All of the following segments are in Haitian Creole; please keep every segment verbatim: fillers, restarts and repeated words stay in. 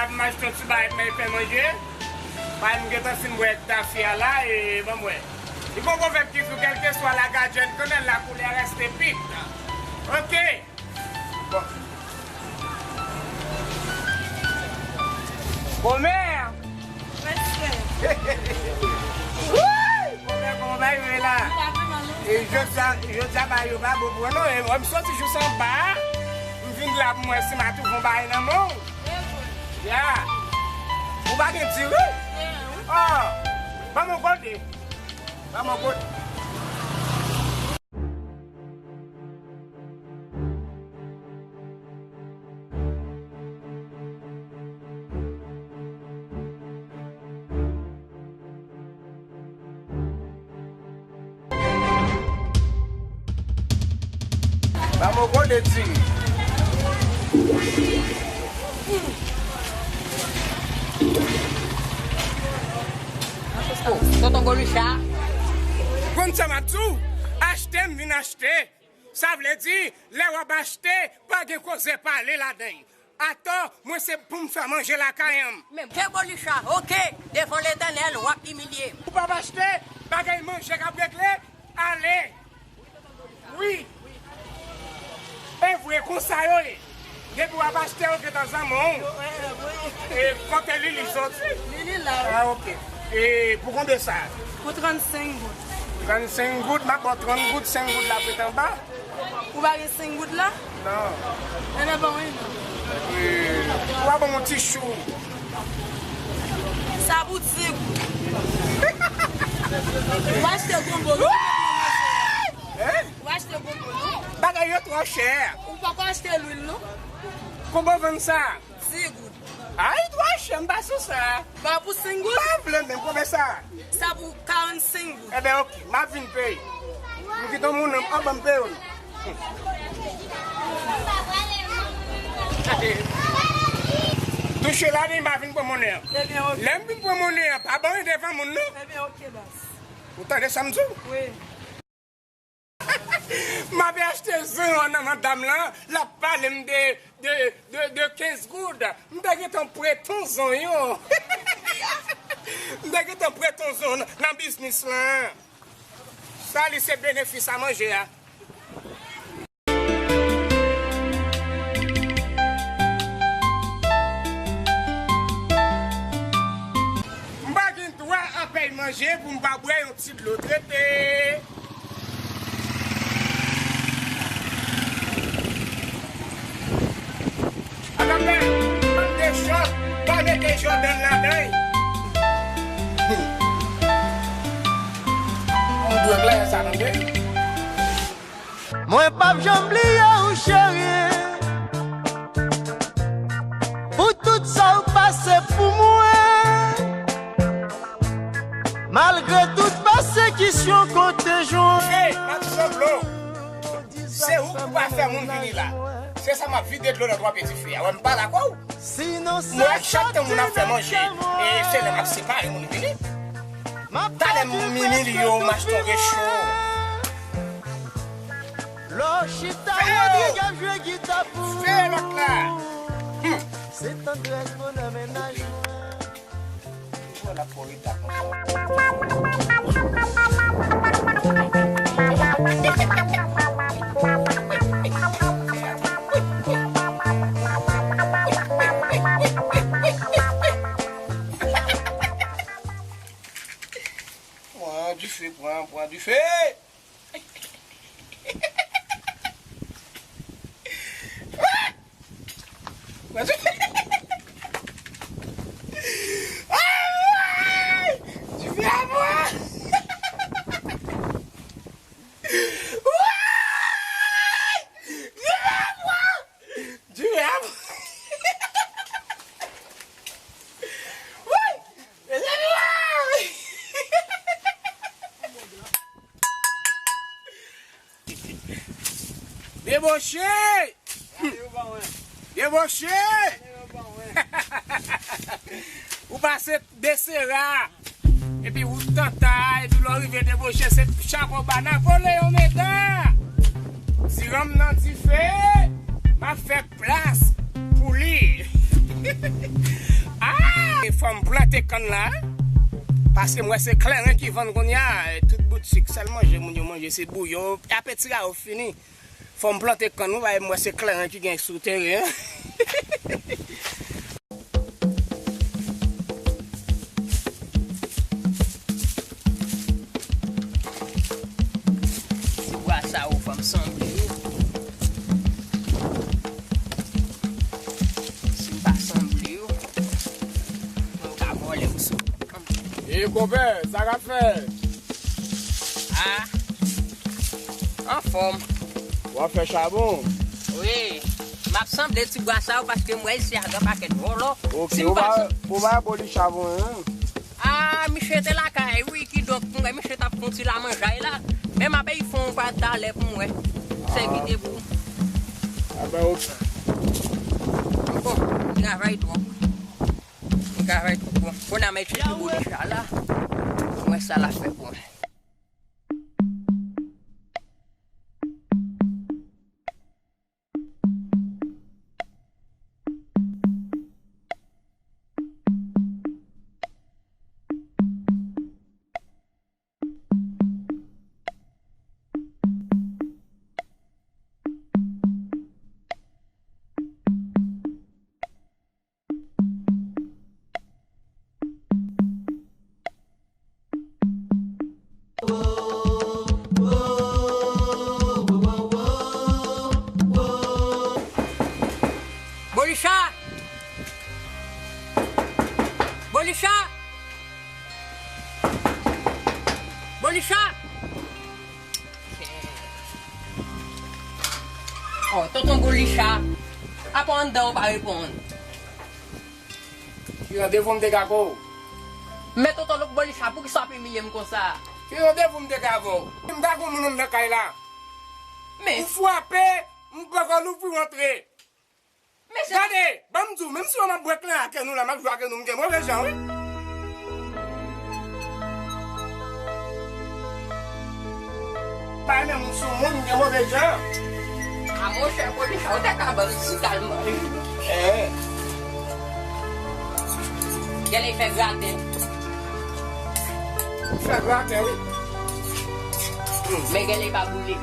M achte yon ti bagay, m fè manje. Bagay m gentan fin bwè tafe a la, e ban m wè. Li gon pwovèb ki di, kèlkeswa la gadjèn konnèl, la koulè reste pit. Ok. Bon. Komè! Respè. Woy! Komè, kòman bagay yo ye la? Nou pa vrèman lontan. E jodi a, jodi a bagay yo pa bon pou mwen non. E mwen, m soti jis anba a. M vin la pou m wè si m a twouve yon bagay nan men w. Ya. Ou pa gen diri? Gen, wi. Oh. Ban m yon kote. Ban m yon kote. Ba m yon gwo de diri. Tonton Golucha. Konn sa m ap di w? Achte m vin achte. Sa vle di, lè w ap achte, pa gen koze pale ladan l. Atò, mwen se pou m fè manje lakay an. Men ke Golucha, oke, devan Letènèl, w ap imilye m. Ou p ap achte, bagay manje k ap regle, ale. Wi. E vre, konsa yo ye. Depi w ap achte, yo gentan zanmi w. E kote Lili soti? Lili la. Ah, oke. E pou konbyen sa? Pou trannsenk goud. Trannsenk goud, m ap ba w trant goud, senk goud la ret anba. Ou pa gen senk goud la? Non. Enben, ban mwen non. Wi. Ou pa ban m yon ti chou? Sa pou di goud. Ou achte gonbo, non? Hein? Ou achte gonbo, non? Bagay yo twò chè. Ou poko achte lwil, non? Konbyen w vann sa? Di goud. Ay, twò chè, m pa sou sa. Ba pou senk goud? M pa vle menm, konbyen sa? Sa pou karannsenk goud. Enben, oke, m ap vin peye. M kite yon moun anba m peye w. Touche la, m a vin pran monnen an. Ebyen, oke. Lè m vin pran monnen an, pa ban m devan moun, non. Ebyen, oke, baz. Ou tande sa m di w? Wi. M ap achte zen an nan madam lan, l ap pale m de, de, de, de kenz goud. M te gentan prete yon zen yo. M te gentan prete yon zen nan, nan biznis lan. Sa li se benefis a manje a. M pa gen dwa apèy manje pou m pa bwè yon ti dlo trete. Atande, ban m de chòt, pa mete Jordan ladan l. M dwe klè sa, tande. Mwen p ap janm bliye w, cheri, pou tout sa w pase pou mwen. Malgre tout pèsekisyon, kontejon. Hey, m ap sanble w. Se ou k pa fè moun vini la. Se sa m ap vide dlo nan twa pye dife a. Wè m pa dakò. Mwen, chak tan moun ap fè manje, e se lè m ap separe moun vini. Talè m imilye w, m achte yon recho. Lè w chita, Rodrig ap jwe gita pou ou. Fè lòt la. Hmm. Se tandrès bonè mennaj mwen. Ou wè l ap fè reta konsa. Pran dife, pran, pran dife. Ay! Dife a mwen! Ay! Dife a mwen! Dife a mwen! Ay! Mezanmi, ay! Deboche! Deboche! Ou pase Desera, epi wout Tanta, epi lè w rive Deboche, se chapon ba Napoleyon, medam! Ti ranm nan dife, m ap fè plas pou li. E fò m plante kann la, paske m wè se kleren ki vann kounye a, tout bout sik, sèl manje moun yo manje, se bouyon, apeti a yo fini. Fò m plante kann, wi, bay m wè se kleren ki gen sou teren an. Ti bwa sa yo, fò m sanble yo. Si m pa sanble yo, mwen ka vòlè yo sou. E konpè, sa k ap fèt? A, anfòm. W ap fè chabon? Wi. M ap sanble ti bwa sa yo paske m wè isi a gen pakèt vòlò. Ok, si m ou pa pa, san- ou pa boli chabon, non? A, misye te lakay, wi, kidonk, m wè misye t ap fè yon ti lamanjay la. Men m ap fè yon pa talè pou m wè. Sa ki te pou. A ben, ok. Bon, travay twòp. Travay twòp. Bon, kounye a m ap tcheke boli cha la. Mwen sa l ap fè pou mwen. Bolicha! Bolicha! Bolicha! Oh, tonton Bolicha. Apa anndan ou pa reponn? Ki randevou m te ka avè w? Men tonton Bolicha, poukisa w ap imilye m konsa? Ki randevou m te ka avè w? M ta gon moun anndan kay la. Men. Ou frape, m poko louvri w antre. Men se. Gade, ban m di w, menm si w ap bwè klen ak nou la, m ap jwe ak nou, m gen move jan, wi. Pa renmen moun sou moun, gen move jan. A monchè, Bolicha, ou te ka ban m ti kalman. Eh. Gèlè fè graten. Fè graten, wi. Men gèlè pa boule.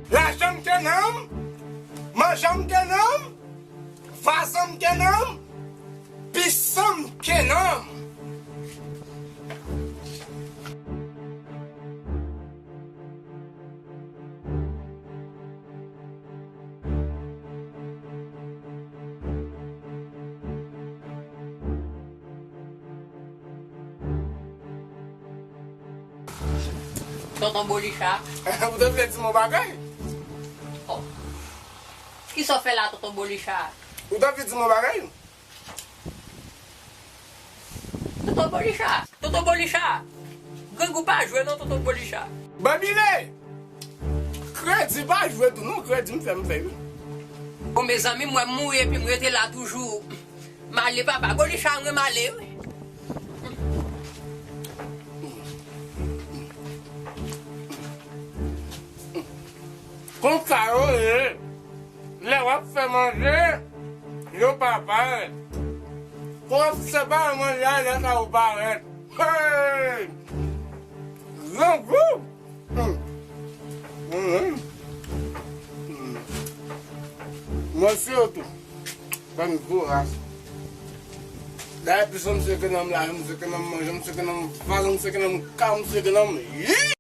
Lajan m ke nanm, manjan m ke nanm, vazan m ke nanm, pisan m ke nanm. Tonton Bolicha. Ou te vle di m yon bagay? Oh. Kisa w fè la, Tonton Bolicha? Ou te vle di m yon bagay? Tonton Bolicha! Tonton Bolicha! Grangou pa jwe non, Tonton Bolicha. Babile! Kredi pa jwe tou non, kredi m fè, m fè wi. Bon, mezanmi, m wè m mouri epi m rete la toujou. M ale, papa. Bolicha, mwen m ale wi. Konsa yo ye. Lè w ap fè manje, yo pa parèt. Kon w ap separe manje a, lè sa yo parèt. Hey! Grangou! Hmm. Hmm. Hmm. Mwen si yo tou. Bann gwo ras. Dayè, plis mwen se ke nan m lajan, mwen se ke nan m manje, mwen se ke nan m vazan, mwen se ke nan m ka, mwen se ke nan m yi!